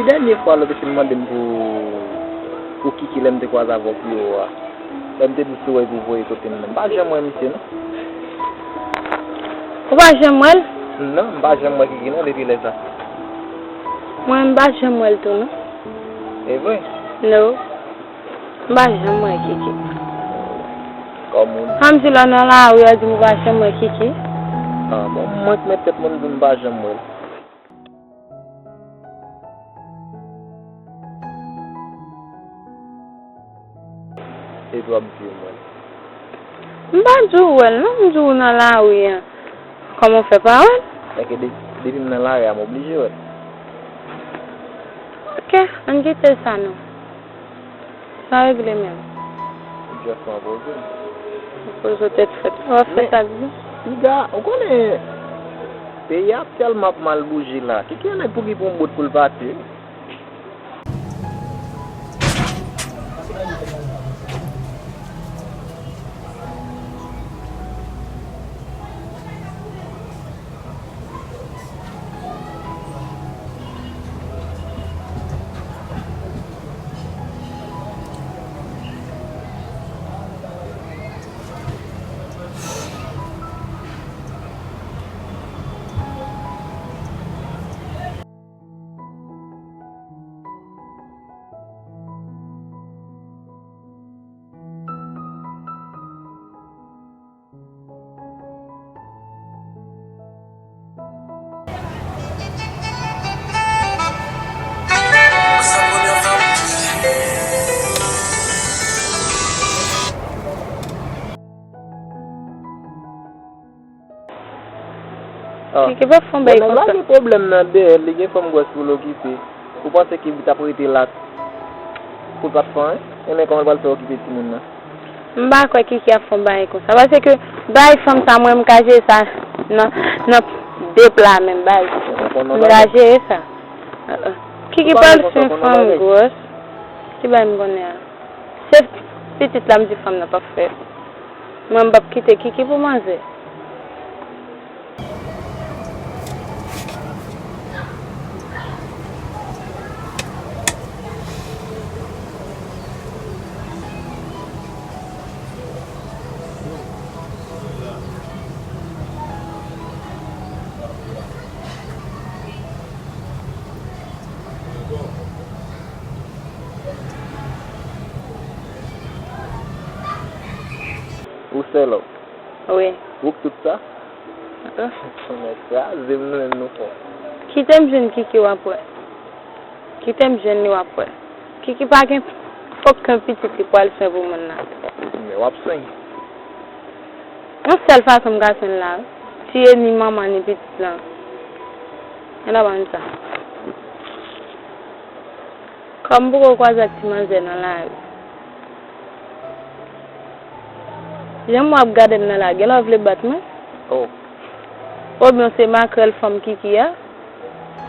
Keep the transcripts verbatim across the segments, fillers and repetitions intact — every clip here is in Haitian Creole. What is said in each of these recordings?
Dènye fwa lè w te fin mande m pou, pou Kiki lè m te kwaze avè w pi wo a, lè m te di w si w wè pou voye kote m nan, m pa janm wè misye non. Ou pa janm wè l? Non, m pa janm wè Kiki non depi lè sa. Mwen, m pa janm wè l tou non. E vre? No. M pa janm wè Kiki. Kòm ou. An m di lè w nan lari, w di m ou pa janm wè Kiki. Ah, bon, mwen k met tèt mwen, m di m pa janm wè l. Epi w ap di w mwen. M pa di w wè l non, m di w nan lari an. Kòman w fè pa wè l? Sèke de-, depi m nan lari a, m oblije wè l. Ok, ann kite sa non. Sa regle menm. Just mwen poze m. Poze w tèt frèt. W ap fè sa k di. Men, piga, ou konnen, peyi a ap tèlman ap mal bouje la. Kiki an nèg pou ki pran yon bòt pou l pati. Ah. Kiki pa fè yon bagay konsa. Bon, nèg la gen pwoblèm nan dèyè l, li gen fanm gwòs pou l okipe. Ou panse Kiki t ap rete la pou l pa t fè anyen? Ebyen, kòman l pral fè okipe timoun nan? M pa kwè Kiki ap fè yon bagay konsa. Paske bagay fanm sa, mwen, m ka jere sa nan, nan de pla menm, baz. M ka jere sa. Ah, ah. Kiki pral swiv fanm gwòs. Ki bagay m konnen a? Se pitit la m di fanm nan p ap fè. Mwen, m p ap kite Kiki pou manzè. Ou sèl òm? Wi. Ou k tout sa? Mèt kraze m nou menm nou fò. Kite m jwenn Kiki w ap wè. Kite m jwenn li w ap wè. Kiki pa gen okenn pitit li pral swen pou moun nan. Men w ap swen. Yon sèl fason m ka swen l la, tiye ni manman ni pitit lan. Ann ap ann sa. Kòm m poko kwaze ak ti manzè nan lari. Jan w ap gade m nan la, genlè w vle bat mwen? Oh. Oubyen se makrèl fanm Kiki a?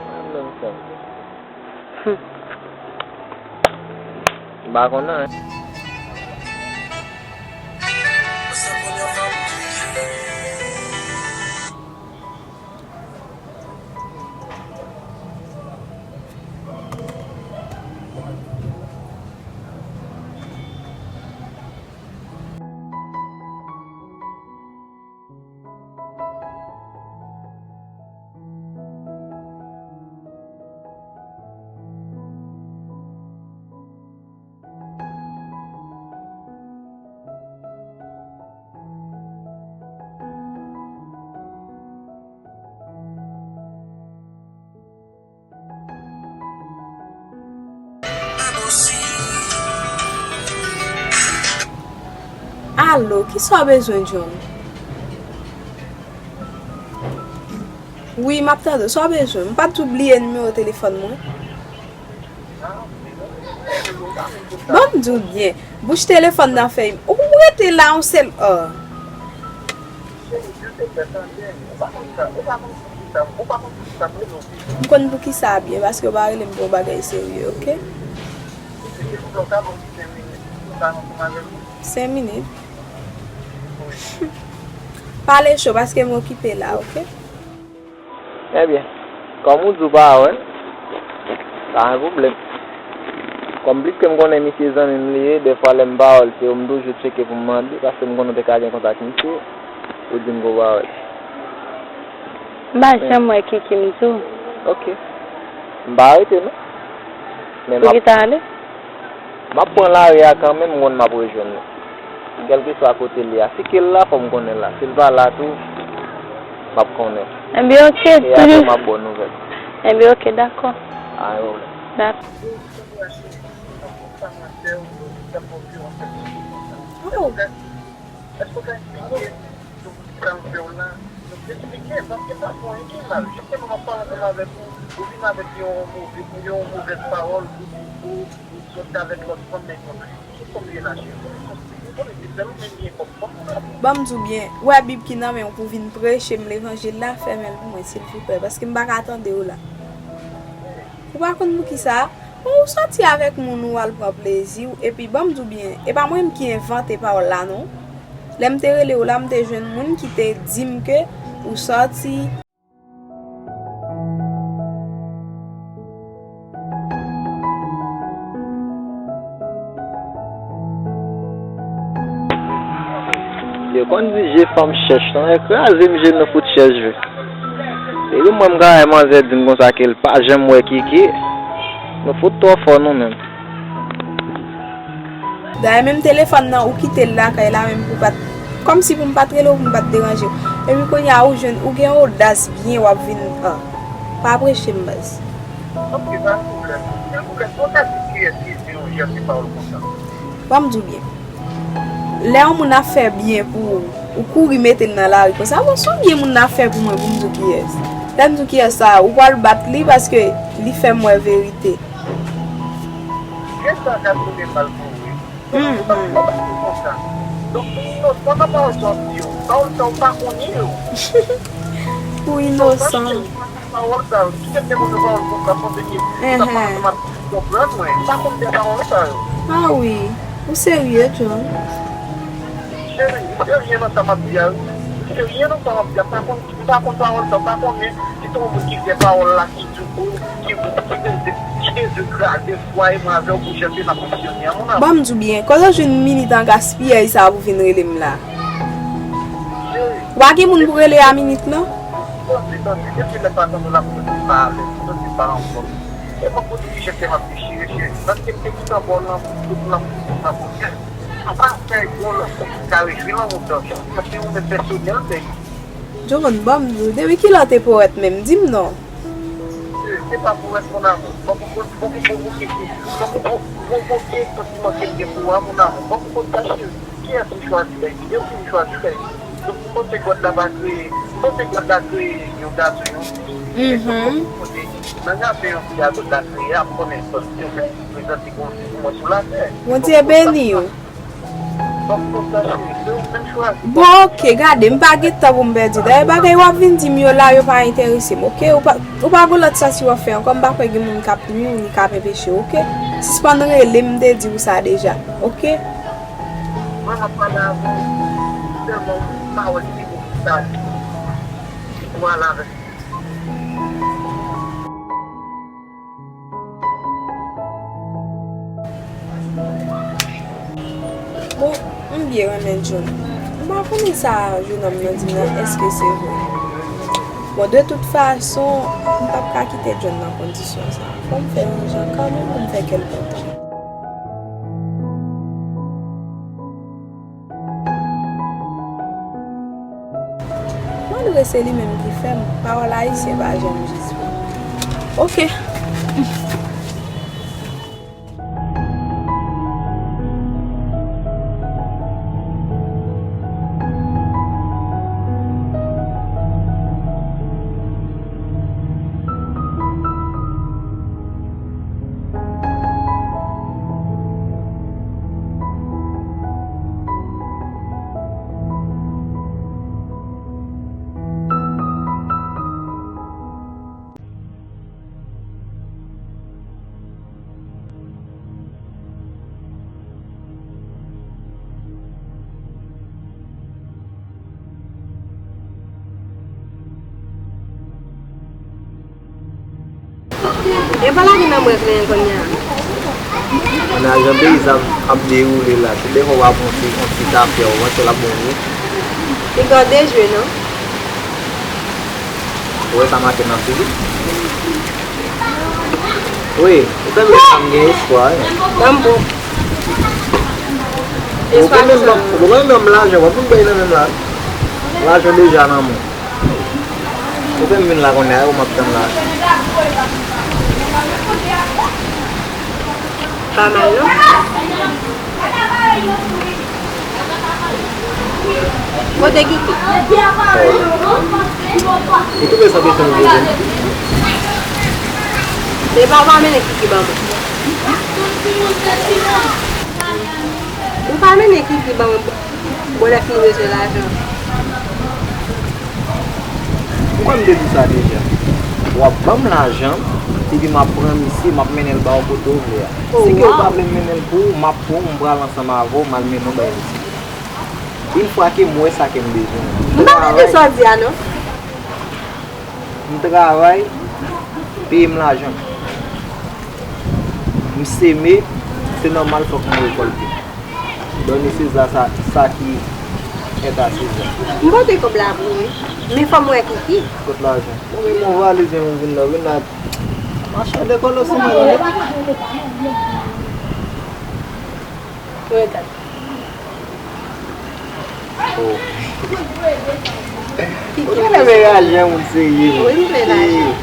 Mwen menm fanm. Hmm. M pa konn anyen. Alo, kisa w bezwen, John? Wi, m ap tande w. Sa w bezwen? M pa t di w bliye nimewo telefòn mwen? Ban m di w byen, bouch telefòn nan fèy m. Ou rete la yon sèl, oh. M konn poukisa byen, paske w pa rele m pou yon bagay serye, oke? Senk minit? Pale cho, paske m okipe la, oke? Ebyen, kòm ou di w pa wè l, Pa gen pwoblèm. Kòm pliske m konnen misye zanmi m li ye, dèfwa lè m pa wè l, se ou m toujou tcheke pou m mande, paske m konnen w te ka gen kontak misye, ou di m ke w pa wè l. M pa janm wè Kiki, m di w. Ok. M pa rete non. Men m ap Poukisa ale? M ap pran lari a kanmenm, m konn m ap rejwenn li. Kèlkeswa kote l ye a. Si ke l la, fò m konnen l la. Si l pa la tou, m ap konnen. Enben, oke. E apre, m ap ba w nouvèl. Enben, oke, dakò. Pa gen pwoblèm. Dakò. Oh. Èske w ka eksplike nou sa m fè w la? Eksplike, paske m pa fè w anyen ki mal. Jisteman, m ap pale ansanm avèk ou, ou vin avèk yon move, yon movèz pawòl, ou, ou, ou sòti avèk lòt fanm nan yon. Ki fanm li ye la, cheri? Ou konnen se sèl ou menm ki gen kòb fanm nan. Ban m di w byen, ou wè Bib ki nan men w pou w vin preche m levanjil la, fèmen l pou mwen, silvouplè, paske m pa ka tande w la. Ou pa konn poukisa? Bon, ou sòti avèk moun ou al pran plezi w, epi ban m di w byen, e pa mwen menm ki envante pawòl la non. Lè m te rele w la, m te jwenn moun ki te di m ke ou sòti. Yo konn di je fanm chèch, non, e kraze m je nou fout chèch vre. Depi mwen m ka wè manzè di m konsa ke l pa janm wè Kiki, nou fout twò fò nou menm. Dayè menm telefòn nan ou kite l lakay la menm pou pa t, kòmsi pou m pa t rele w pou m pa t deranje w. Epi kounye a ou jwenn, ou gen odas byen w ap vin an. Pa preche m baz. Ok, pa gen pwoblèm. Silvouplè, fò w ta di kiyès ki di yon jan de pawòl konsa. Ban m di w byen. Lè yon moun ap fè byen pou ou, ou kouri mete l nan lari konsa. Bon, si w byen moun nan ap fè pou mwen, pou m di w kiyès. Lè m di w kiyès sa, ou pral bat li paske li fè m wè verite. Jan sa ka tounen mal pou ou wi. Ou pa konn konsa. Donk, ou inosan nan pawòl sa w ap di yo. Pawòl sa w pa konnen yo. Ou inosan. Pawòl sa yo. Kite m te konn yo pawòl konsa, panse ke sa pa ansanm ak konprann mwen. M pa konn de pawòl sa yo. Ah wi. Ou serye, John? Cheri, m serye nan sa m ap di a wi. M serye nan sa m ap di a. M pa konn, m pa konn pawòl sa, m pa konnen si se yon moun ki fè pawòl la ki di w, ki, ki bezwen, ki bezwen kraze fwaye mwen avè w pou jan ke n ap fonksyone an, mon amour. Ban m di w byen, kote w jwenn minit an gaspiyay sa pou vin rele m la? Cheri. Ou pa gen moun pou rele a minit lan? Tande, tande, depi lè m pa tande w la, m santi m pa alèz, m santi m pa anfòm. E mwen pou di ki jan ke m ap dechire, cheri. Paske m te gentan ba w lanmou, tout lanmou, tout lanmou. Ou pa fè yon lòt moun ki ka rejwi lanmou sa. Sa se yon nèg pèsonèl, nèg. John, ban m di w, depi kilè w te powèt menm? Di m non. Se, se pa powèt, mon amour. Ban m pou, ban m pou pwovoke, ban m pou pwovoke santiman ke m gen pou ou a, mon amour. Ban m pou konn sa, cheri. Kiyès ou chwazi, baby? Depi ou chwazi, baby. Donk, ou panse God la pa kreye, ou panse God la kreye yon gason, yon fi? Mhm. Nan jaden yon fi a God la kreye a, m konnen sòs yo fè prezante pou yon fi pou mwen sou latè. Bondye beni w. Bon, oke, gade, m pa gen tan pou m pèdi. Dayè, bagay w ap vin di m yo la, yo pa enterese m, oke? Ou pa, ou pa gon lòt sòsi w ap fè ankò, m pa kwè gen moun k ap nwi w ni k ap enpeche w, oke? Sispann rele m, m te di w sa deja, oke? Mwen, m ap pale avè w, sèlman, m pa wè ki pou sa ki pou ale avèk. Bon, m byen renmen John. M pa konnen sa jenòm nan di m nan, èske se vre? Bon, de tout fason, m p ap ka kite John nan kondisyon sa. Fò m fè yon jan kanmenm pou m fè kè l kontan. Malgre se li menm ki fè m, pawòl ayisyen pa janm jis vre. Oke. E pa lage nan mwen plenyen kounye a. Mennaj an peyi sa ap dewoule la. Se defwa w ap yon ti, yon ti zafè, w panse l ap bon vre. Piga w dejwe non. Ou wè sa maten nan figi? Wi, ou fè m wè sa m gen espwa, wi. Ban m bon. Ou pa menm ban m, ou pa menm ban m lajan, w ap vin bay nan menm la. Lajan deja nan men w. Ou fè m vin la kounye a, ou m ap tann la. Pa mal non. Kote Kiki? Ou twouve sa kesyon m poze m? Epa ou pa mennen Kiki ban mwen. Ou pa mennen Kiki ban mwen. Bon, lè fini bezwen lajan. Ou kwè m te di sa deja? W ap ban m lajan, epi m ap pran misye, m ap mennen l ba w kote w vle a. Si ke ou pa vle m mennen l pou ou, m ap pran w, m pral ansanm avè w, m al mennen w bay misye. Yon fwa ke m wè sa ke m bezwen. M pa tande sa w di a non. M travay, peye m lajan. M seme, se nòmal fòk m rekòlte. Donne César sa, sa ki est à César. M pote kòb la pou ou wi. Men fò m wè Kiki. Kot lajan? Mwen menm yon valiz menm m vin la, vin la. Machann de kolo sou mwen la. Regarde. Oh. Ou genlè vle lajan moun serye. Wi, m vle lajan.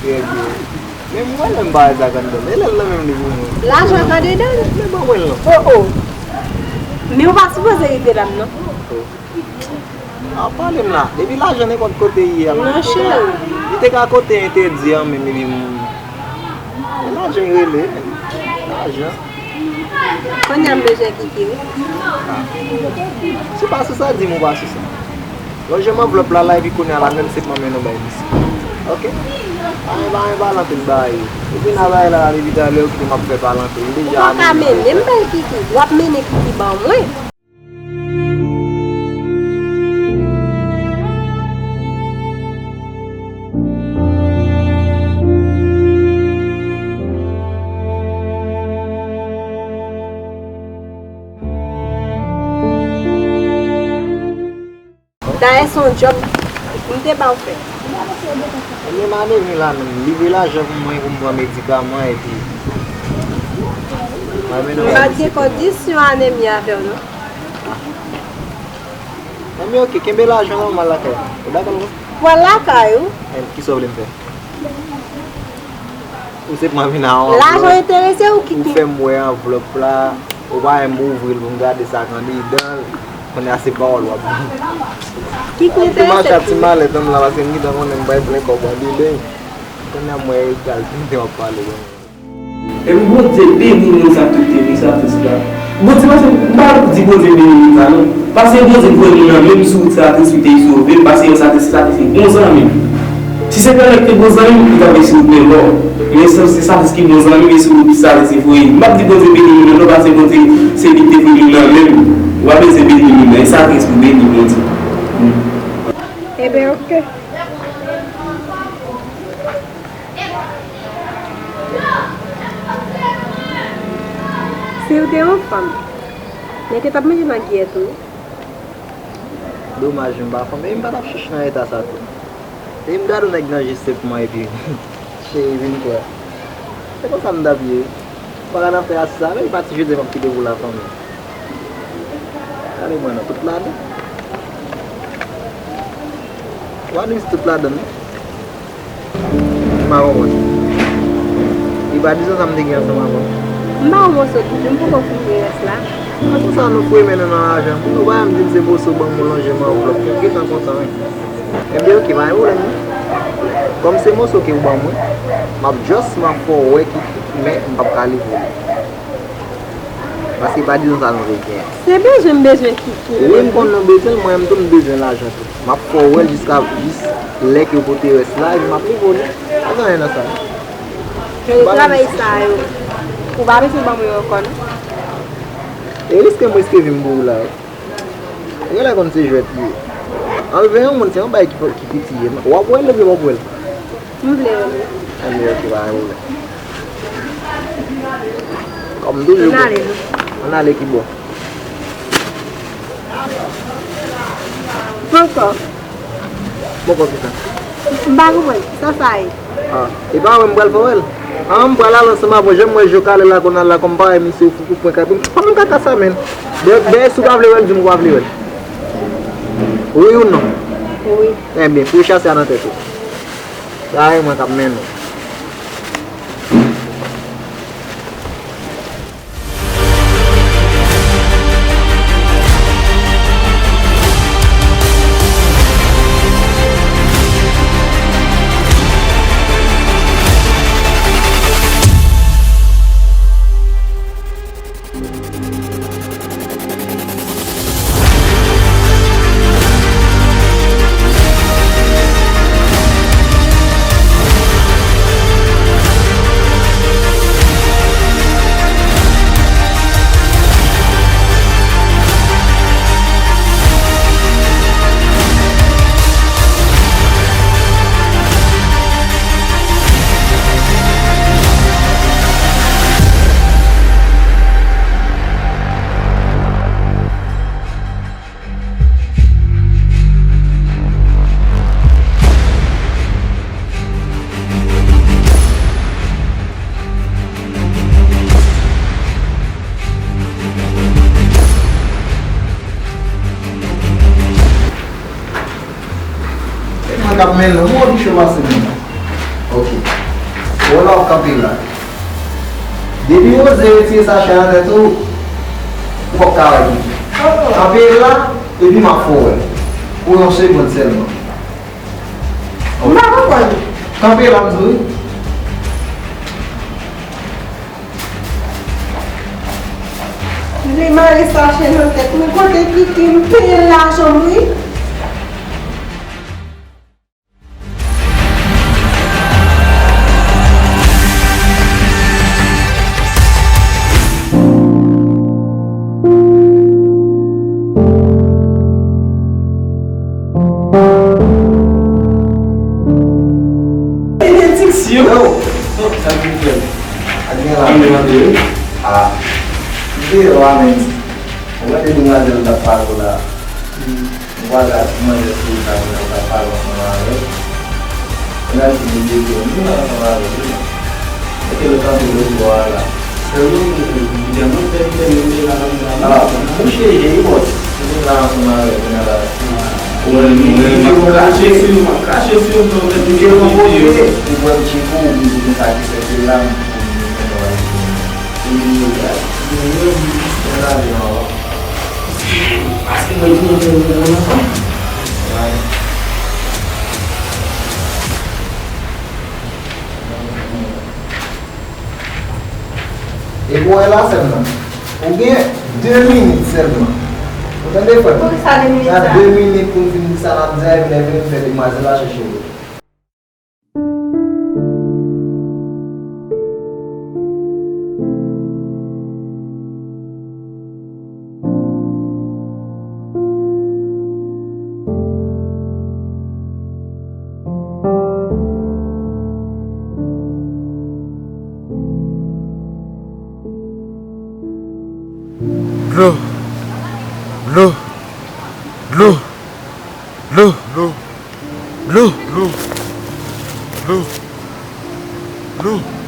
Trè byen. Men mwen menm bagay sa k anndan l. E lè l nan menm li pou mwen. Lajan k andedan l. Men ban mwen l non. Oh, oh. Men ou pa sipoze rete la m non. Oh. A pale m la. Depi lajan nenpòt kote ye a. Non, cheri. Li te ka kote entèdi an menm epi m. Lajan rele. Lajan. Kounye a m bezwen Kiki wi. Ah. Si w pa sou sa, di m ou pa sou sa. Lonje m anvlòp la la epi kounye a la menm se pou mwen mennen w bay misye. Oke? Pa gen, pa gen pale anpil bagay. Ou vin a bagay la la depi talè ou kite m ap fè pale anpil. Ou deja pa ka mennen m bay Kiki. W ap mennen Kiki ban mwen. Dayè se yon djòb m te ba w fè. Ebyen m anemi la menm, livre lajan pou mwen pou m pran medikaman epi. M pa t gen kondisyon anemi avè w non. Enben oke, kenbe lajan la, m al lakay mwen. Ou dakò non? Ou al lakay ou? Kisa w vle m fè? Ou se pou mwen vin a yon anvlòp. Lajan enterese ou ki ou fè m wè anvlòp la, ou pa menm ouvri l pou m gade sa k andedan l. Kounye a se pawòl w ap ban m. Ki ki enterese ti malèt an m la paske m gentan konnen m bay plen kòb andedan. Kounye a m wè egal tenten w ap pale ban mwen. Epi Bondye beni moun sa tou te ri sa tou sila. Bondye pase m pa di Bondye beni moun sa non. Pase Bondye voye moun nan menm sou wout sa tou sou te sove m, pase yon sa te se sa te se bon zanmi m. Si se te yon nèg te bon zanmi m, li t ap resi wout men bò. Men se se sa te ki bon zanmi m, e sou wout sa te se voye m. M p ap di Bondye beni moun nan non, pase Bondye se li te voye moun nan menm. Ou pa bezwen beni moun nan, e sa te resi pou beni Bondye. Ebyen oke. Si w te yon fanm, nèg yo t ap manje nan kiyè tou wi. Domaj m pa fanm, e m pa t ap chèche nan eta sa tou. E m gade yon nèg nan je senpman epi cheri vin kwè. Se konsa m t ap ye wi. Pa ka nan fè asou sa, men li pati jodi a m ap kite pou la fanmi. Gade mwen non, tout ladan. Ou analize tout ladan non. M pa konprann. Li pa di sa sa m te gen ansanm avè w. M pa yon moso toujou, m poko fini rès la. An konsa nou fouye men nou nan lajan. Nou pa janm di m se moso ban m ou lonje m anvlòp. Gentan kontan wi. Ebyen oke, pa gen pwoblèm non. Kòm se moso ke ou ban mwen, m ap just m ap fè w wè ki, men m p ap ka livre w li. Paske pa di nou sa nou bezwen. Se bezwen m bezwen Kiki. Wi, m konn nou bezwen l, mwen menm tou m bezwen lajan tou. M ap fè w wè l jiska, jis lè ke w pote rès la, epi m ap livre w li. Pa gen anyen nan sa. Men travay sa yo, ou pa bezwen ban mwen yo ankò, non? E riske m riske vi m pou ou la wi. Genlè konn se jwèt li ye. Anlve yon moun, se yon bagay ki, ki piti ye. W ap wè l oubyen w p ap wè l? M vle wè l wi. Anben, ok, pa gen pwoblèm. Kòm toujou. Ann ale, non. Ann ale ki bò? Poko. Poko kisa? M pa konprann. Sa sa ye? Ah, e pa wè m pral fè wè l. Ah, m pral al ansanm avè w. Jan m wè je w kale la, konn al la, kòm pa wè misye fou kou pwen kay. Kòman m ka ka sa, menn? Dè, dèyè, si w pa vle wè l, di m ou pa vle wè l. Wi ou non? Wi. Enben, pou chase a nan tèt ou. Sa e mwen k ap mennen w. E mwen k ap mennen w, mwen oblije pase menm. Ok. Wè la w kanpe la. Depi w oze retire sachè a nan tèt ou, ou p ap ka wè li. Kanpe la, epi m ap fè w wè. Pou yon segonn sèlman. M pa konprann. Kanpe la, m di w. Li mare sachè nan tèt mwen, kote Kiki m peye l lajan m wi. Benediksyon! Yo! Sa k gen frè m? Ak gen la. Ann mande, ann mande, wi. Ah. M te la menm. Ou wè de demwazèl t ap pale w la. M kwaze ak manzè sou wout la, kounye a m t ap pale ansanm avè l. Kounye a l di m li bezwen m, m ansanm avè l wi. Mete l kanpe lòt bò a la. Sèlman m konnen li gentan fè li fè menm de la nan la. Ah, mouche je wi bòs. M te la ansanm avè l kounye a la. Ou wè li, m ap krache sou yo, m ap krache sou yo, m te konn fè yon videyo. Ou pran tcheko, ou vin di konsa ki fè se la m pou m vin fè yon videyo. E pou wè la sèlman. Ou gen de minit sèlman. Ou tande frè m? Poukisa de minit sa? N a de minit pou n fin di sa n ap di a, epi lè vini n fè demwazèl la chèche ou. Dlo. Dlo. Dlo. Dlo. Dlo. Dlo. Dlo. Dlo.